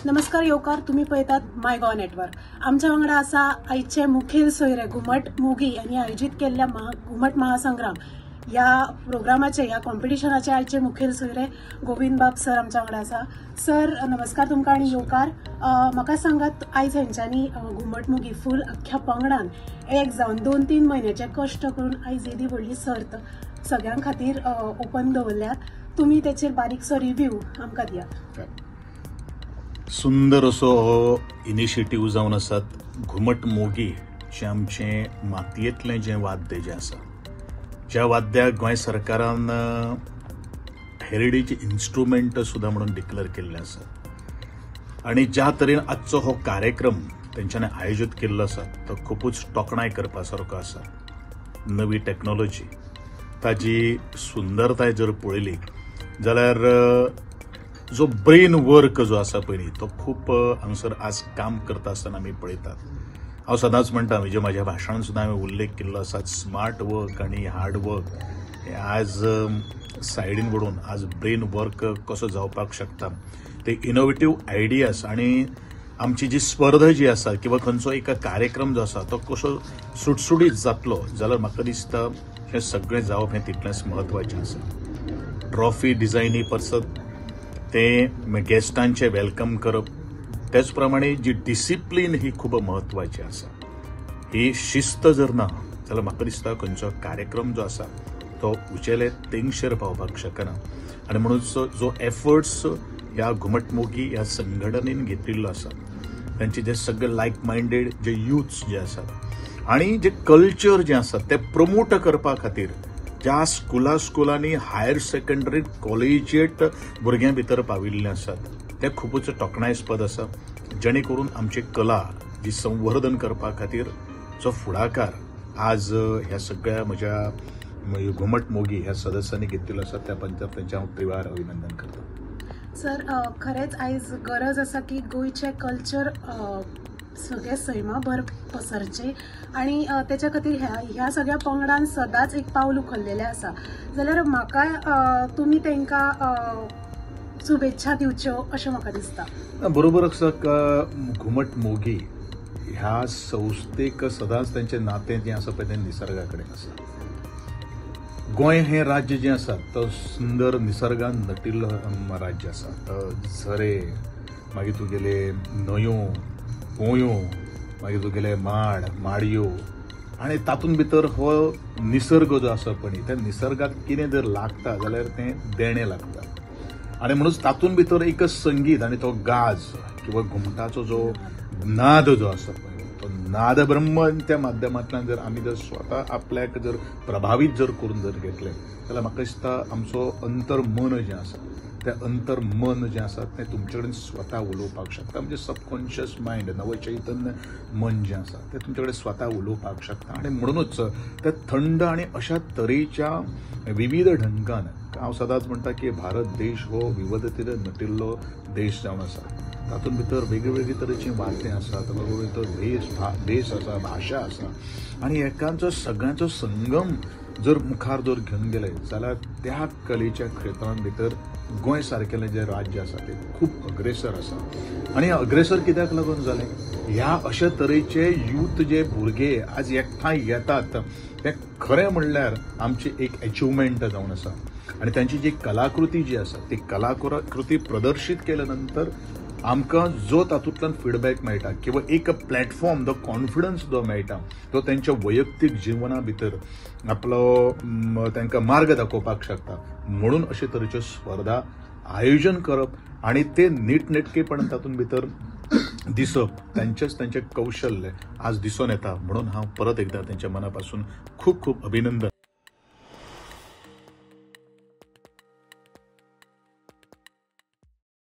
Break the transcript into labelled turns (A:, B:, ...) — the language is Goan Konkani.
A: नमस्कार येवकार, तुम्ही पळयतात माय गोवा नेटवर्क. आमच्या वांगडा आसा आयचे मुखेल सोयरे घुमट मोगी यांनी आयोजीत केल्ल्या घुमट महासंग्राम ह्या प्रोग्रामाचे, ह्या कॉम्पिटिशनाचे आयचे मुखेल सोयरे गोविंद बाब सर आमच्या वांगडा आसा. सर नमस्कार तुमकां आनी येवकार. म्हाका सांगात, आयज हेंच्यांनी घुमट मोगी फूल अख्ख्या पंगडान एक जावन 2-3 म्हयन्याचे कश्ट करून आयज येदी व्हडली सर्त सगळ्यां खातीर ओपन दवरल्या, तुमी तेचेर बारीकसो रिव्यू आमकां दियात.
B: सुंदर असो हो इनिशिएटीव जावन आसात. घुमट मोगी जें आमचें मातयेंतलें जें वाद्य जें आसा, ज्या वाद्याक गोंय सरकारान हेरिटेज इन्स्ट्रुमेंट सुद्दां म्हणून डिक्लेअर केल्लें आसा आनी ज्या तरेन आजचो हो कार्यक्रम तेंच्यांनी आयोजीत केल्लो आसा तो खुबूच तोखणाय करपा सारको आसा. नवी टॅक्नोलॉजी ताजी सुंदरताय जर पळयली जाल्यार जो ब्रेन वर्क जो आसा पळय तो खूब हांगसर आज काम करता आसतना आमी पळयतात. हांव सदांच म्हणटा, म्हणजे म्हाज्या भाशणान सुद्दां हांवें उल्लेख केल्लो आसा, स्मार्ट वर्क आनी हार्ड वर्क हे आज सायडीन वडोवन आज ब्रेन वर्क कसो जावपाक शकता, ते इनोवेटीव आयडियाज आनी आमची जी स्पर्धा जी आसा किंवा खंयचो एक कार्यक्रम जो आसा तो कसो सुटसुटीत जातलो जाल्यार म्हाका दिसता हें सगळें जावप हें तितलेंच म्हत्वाचें आसा. ट्रॉफी डिजायनी पसत ते गेस्टांचे welcome करप, त्याच प्रमाणे जी डिसिप्लीन ही खूब म्हत्वाची आसा. ही शिस्त जर ना जाल्यार म्हाका दिसता खंयचो कार्यक्रम जो आसा तो उचेले तेंगशेर पावपाक शकना. आनी म्हणून जो एफर्ट्स ह्या घुमट मोगी ह्या संघटनेन घेतिल्लो आसा, तांचे जे सगळे लायक मायंडेड जे युथ्स जे आसात आनी जे कल्चर जें आसा तें प्रमोट करपा खातीर ज्या स्कुला स्कुलांनी हायर सेकंडरी कॉलेजिएट भुरग्यां भितर पाविल्ले आसात तें खुबूच तोखणायस्पद आसा, जेणे करून आमची कला जी संवर्धन करपा खातीर जो फुडाकार आज ह्या सगळ्या म्हज्या घुमट मोगी ह्या सदस्यांनी घेतिल्लो आसा त्या पंचायत तांचें हांव त्रिवार अभिनंदन करता.
A: सर खरेंच आयज गरज आसा की गोंयचें कल्चर सगळे सैमाभर पसरचें आनी तेच्या खातीर ह्या सगळ्या पंगडान सदांच एक पावल उखल्लेलें आसा. जाल्यार म्हाका तुमी तांकां शुभेच्छा दिवच्यो अशें म्हाका दिसता.
B: बरोबर आसा. घुमट मोगी ह्या संस्थेक सदांच तांचें नातें जें आसा पळय तें निसर्गा कडेन आसा. गोंय हें राज्य जें आसा तो सुंदर निसर्गान नटिल्लो राज्य आसा. झरे, मागीर तुगेले न्हंयो, पोंयो, मागीर तुगेले माड माडयो आनी तातूंत भितर हो निसर्ग जो आसा पळय त्या निसर्गाक कितें जर लागता जाल्यार तें देणें लागता आनी म्हणून तातूंत भितर एक संगीत आनी तो गाज किंवा घुमटाचो जो नाद जो आसा पळय तो नाद ब्रह्म त्या माध्यमांतल्यान जर आमी जर स्वता आपल्याक जर प्रभावीत जर करून जर घेतलें जाल्यार म्हाका दिसता आमचो अंतर्मन जें आसा तें अंतर्मन जें आसा तें तुमचे कडेन स्वता उलोवपाक शकता. म्हणजे सबकॉन्शियस मायंड, नवचैतन्य मन जें आसा तें तुमचे कडेन स्वता उलोवपाक शकता. आनी म्हणूनच तें थंड आनी अशा तरेच्या विविध ढंगान हांव सदांच म्हणटा की भारत देश हो विविधतेन नटिल्लो देश जावन आसा. तातूंत भितर वेगळी तरेचीं वाद्यां आसात, वेगवेगळो भेस आसा, भाशा आसा आनी एकांचो सगळ्यांचो संगम जर मुखार जर घेवन गेले जाल्यार त्या कलेच्या क्षेत्रान भितर गोंय सारकेलें जें राज्य आसा तें खूब अग्रेसर आसा. आनी अग्रेसर कित्याक लागून जालें, ह्या अशे तरेचे यूथ जे भुरगे आज एकठांय येतात तें खरें म्हणल्यार आमची एक एचिवमेंट जावन आसा. आनी तांची जी कलाकृती जी आसा ती कलाकृती प्रदर्शीत केल्या नंतर आमकां जो तातूंतल्यान फिडबॅक मेळटा किंवा एक प्लॅटफॉर्म, जो कॉन्फिडन्स जो मेळटा तो तांच्या वैयक्तीक जिवना भितर आपलो तांकां मार्ग दाखोवपाक शकता. म्हणून अशे तरेच्यो स्पर्धा आयोजन करप आनी ते नीटनेटकेपणान तातूंत भितर दिसप, तांचेच तांचें कौशल्य आज दिसून येता. म्हणून हांव परत एकदा तांच्या मना पासून खूब खूब अभिनंदन.